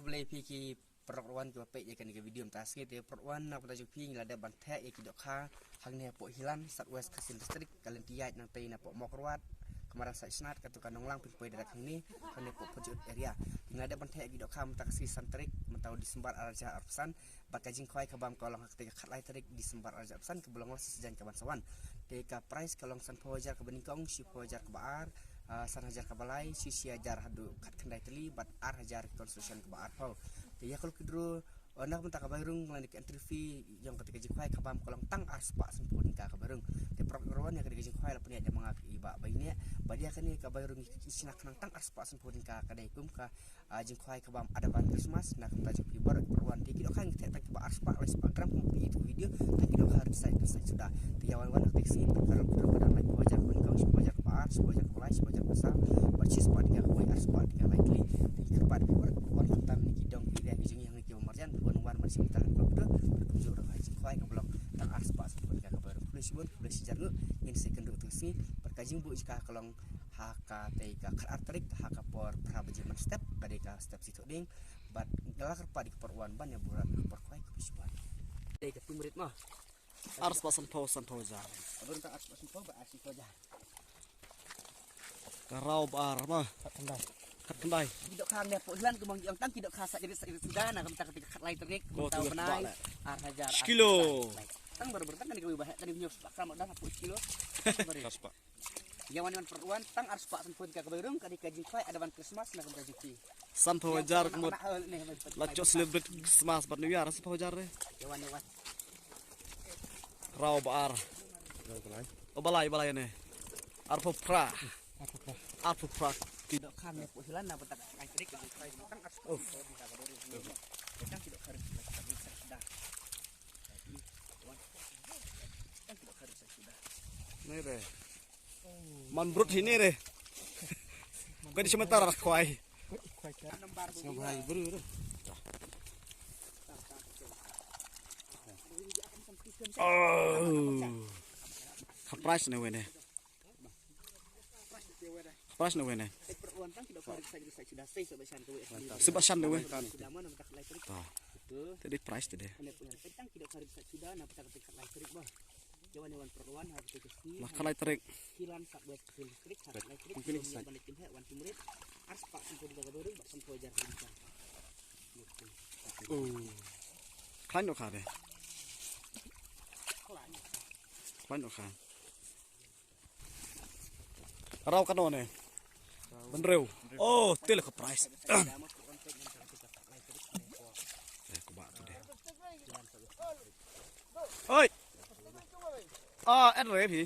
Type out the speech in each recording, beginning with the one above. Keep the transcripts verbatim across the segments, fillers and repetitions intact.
Khublei phi ki paralok ruh wan kiba peit ïa kane ka video mynta ka sngi. Te paralok wan, na ka bynta jong phi ngi la dep ban theh ïa ki dohkha hangne hapoh Hilland, South West Khasi Hills District, ka lynti ïaid nangtei napoh Mawkyrwat, ka Madan Saitsnat, katto ka Nonglang phin poi direct hangne, hangne hapoh Pyrjut area. Ngi la dep ban theh ïa ki dohkha mynta ka sngi san tarik mynta u December ar hajar arphew san. Bad ka jingkhwai ka bam ka long ha katei ka khatlai tarik December ar hajar arphew san, kaba long la sa sien ka ban sa wan. Te ka prize ka long sanphew hajar kaba nyngkong, shiphew hajar kaba ar, ah, san hajar kaba lai, shi shi hajar haduh khatkhyndai tylli, bad ar hajar consolation kaba arphew. Te ïa ka lucky draw, oh, na ka bynta ka bai rung, lane ka entry fee jong katei ka jingkhwai ka bam ka long tang ar spah sanphew tyngka ka bai rung. Te paralok ruh wan, ïa katei ka jingkhwai la pynïaid da ma nga i Bah Baiïaineh. Bad ïa kane ka bai rung i shna khnang tang ar spah sanphew tyngka, ka dei kum ka ah, jingkhwai ka bam advance Christmas na ka bynta jong phi baroh ki paralok wan. Te ki dohkha ngi theh tang kiba ar spah lai spah gram, kum phi ïohi ha ka video, tang ki dohkha rit sait rit sait suda. Te ïa wan wan ha katei ka sngi, ka long ki dohkha dang laiphew hajar kaba nyngkong, shiphew hajar kaba ar, shiphew hajar kaba lai, shiphew hajar kaba saw, bad shi spah tyngka kawei, ar spah tyngka lai tylli. Te ki kyrpad ïa ki paralok wan khamtam na ki dong ki area ki jong ngi hangne kiba marjan, wan wan ban shim kita ha ka video, kumjuh ruh ha ka jingkhwai kaba long tang ar spah sanphew tyngka kaba rung. Khublei shibun, khublei shihajar nguh, ngin sa ïakynduh katei ka sngi. Bad ka jingbuh jong ka ka long ha katei ka khatar tarik ha ka por phra baje mynstep, ka dei ka step sithoh ding. Bad nga la kyrpad ïa ki paralok wan ban ïa burom ha ka por khwai, khublei shibun. Dei ka tum rit mo. Ar spah sanphew, sanphew hajar. Ka bam ka ar spah sanphew bad ar spah sanphew hajar. Ka raw ba ar mo. Khatkhyndai. Khatkhyndai. Ki dohkha hangne hapoh Hilland kumba ngi ong tang ki dohkha sait rit sait rit suda na ka bynta katei ka khatlai tarik. Ko mynta tu u bnai. Ar hajar. Shi kilo. Tang baroh baroh tang kane kawei ba heh, kane hynñiew spah gram, dang hapoh shi kilo. Ar spah. Ïa wan wan paralok wan, tang ar spah sanphew tyngka ka bai rung, ka dei ka jingkhwai advance Christmas na ka bynta jong phi. Sanphew hajar ka mut. La shu celebrate Christmas bad New Year, sanphew hajar re. Ïa wan ïa wan. Raw ba ar. O ba lai, ba lai ne. Arphew phra. Arphew phra. Ki dohkha ne pu hilan na ba tak ai trik ka jingkhwai tang ar spah sanphew tyngka ka bai rung. Tang ki dohkha rit sait suda. Tang ki dohkha rit sait suda. Ne re. Man brut hi ne re. Ka dei shi mynta ra khwai. Sngewbha bru re. Oh. Ka price ne wei ne. Ka price ne wei ne. Sibashan ne wei. Te dei price te dei. Lah khatlai tarik. Oh. Khlaiñ noh kha de. Khlaiñ noh kha. Raw kano ne. Bynriew. Oh, te la ka price. Eh, ku ba tu de. Oi. Ah, en re phi.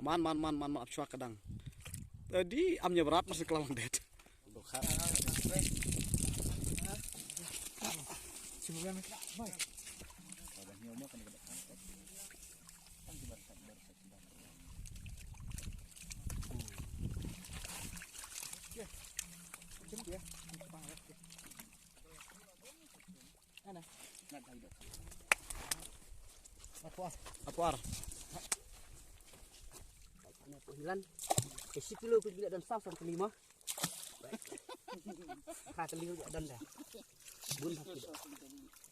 Man, man, man, man, man, ap shwa ka dang. Te di am ïa brat mas kla lang det. Apo ar. Apo ar. Ana pu hilan. Ke shi kilo ku gila dan saw san kali ma. Ka kali ku dan da. Bun hak kilo.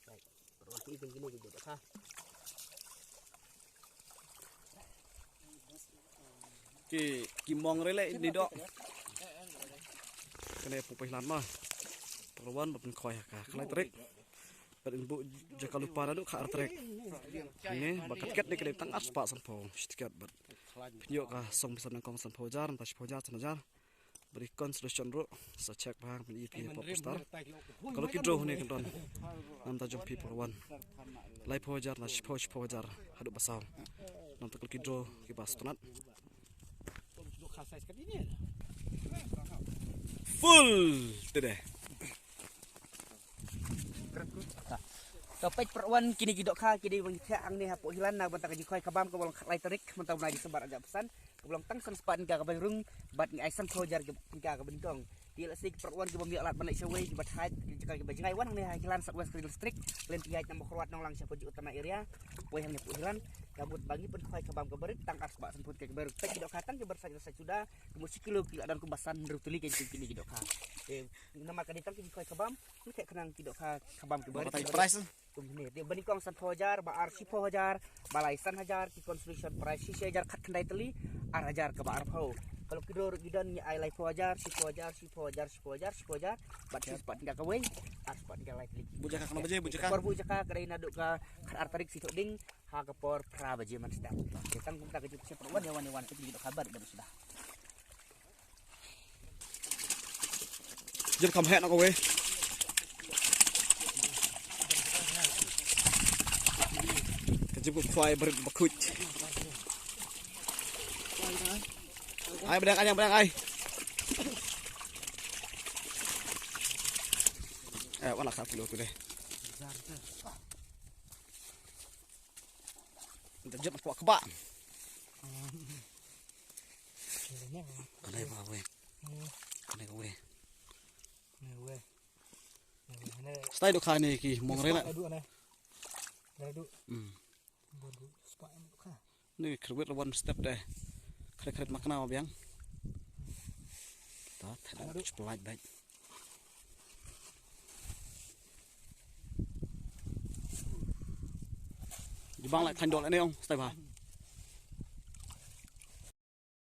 Baik. Perlu aku izin gini ku ha. Ki, ki mong re le ni dok. Kane pu pailan ma. Perluan ba pynkhoi ha ka khlai tarik. Bad in buh jaka lypa naduh khatar tarik. Ngi ba kat kat ne kane tang ar spah sanphew shi tiket bad. Pynïoh ka song pisa nyngkong sanphew hajar, nangta shiphew hajar, san hajar. Bad i consolation ruh sa check bha ban ïa phi hapoh poster. Ka lucky draw hangne kan don. Namta jong phi paralok wan. Laiphew hajar na shiphew, shiphew hajar haduh ba saw. Namta ka lucky draw kiba sngewtynnat. Full today. To peit paralok wan, kine ki dohkha ki dei ban theh hangne hapoh hilan na bynta ka jingkhwai ka bam kaba long khatlai tarik mynta u bnai December arhajar arphew san. Kaba long tang san spah tyngka ka bai rung bad ngi ai sanphew hajar tyngka ka bai nyngkong. Te lehse ki paralok wan kiba ym ïoh lad ban leit shawei, kiba thait ki jaka kiba jngai, wan hangne ha hilan South West Khasi Hills District, lynti ïaid na Mawkyrwat, Nonglang, Shangpyrjut, Uttar Naik area. Poi hangne hapoh hilan. Ka mut ba ngi pynkhwai ka bam kaba rit tang ar spah san phut ka kaba rit. Ki dohkha tang ki bar sa sa suda. Ka mut shi kilo ki la don kumba san hynriew tylli ki jingkini ki dohkha. Te namar ka dei tang ki jingkhwai ka bam. Ngi te khnang ki dohkha ka bam kaba rit. Price. Kum hynne te ba nyngkong sanphew hajar, ba ar shiphew hajar, ba lai san hajar, ki consolation price shi shi hajar khatkhyndai tylli, ar hajar kaba arphew. Ka long ki dor ki don ngi ai laiphew hajar, shiphew hajar, shiphew hajar, shiphew hajar, shiphew hajar, bad shi spah tyngka kawei, ar spah tyngka lai tylli. Buh jaka kano baje, buh jaka? Por buh jaka ka dei naduh ka khatar tarik Shitokding ha ka por phra baje mynstep. Te tang kumta ka jingpynshitom wan ïa wan ïa wan ka jingdon khabar da suda. Jin kham heh na kawei. Ka jingpynkhwai barit bakhuid. Ai, bdang, ai, bdang, ai. Eh, wan la khat kilo tu deh. Jin kwah kaba. Kane ba wei. Kane ka wei. Stai dohkha ne ki mong re na. Hmm. Ne khyrwit la wan step de. Khret khret makna ma biang. Ta thada spelaj bait. Jibang la khandol ne ong stai ba.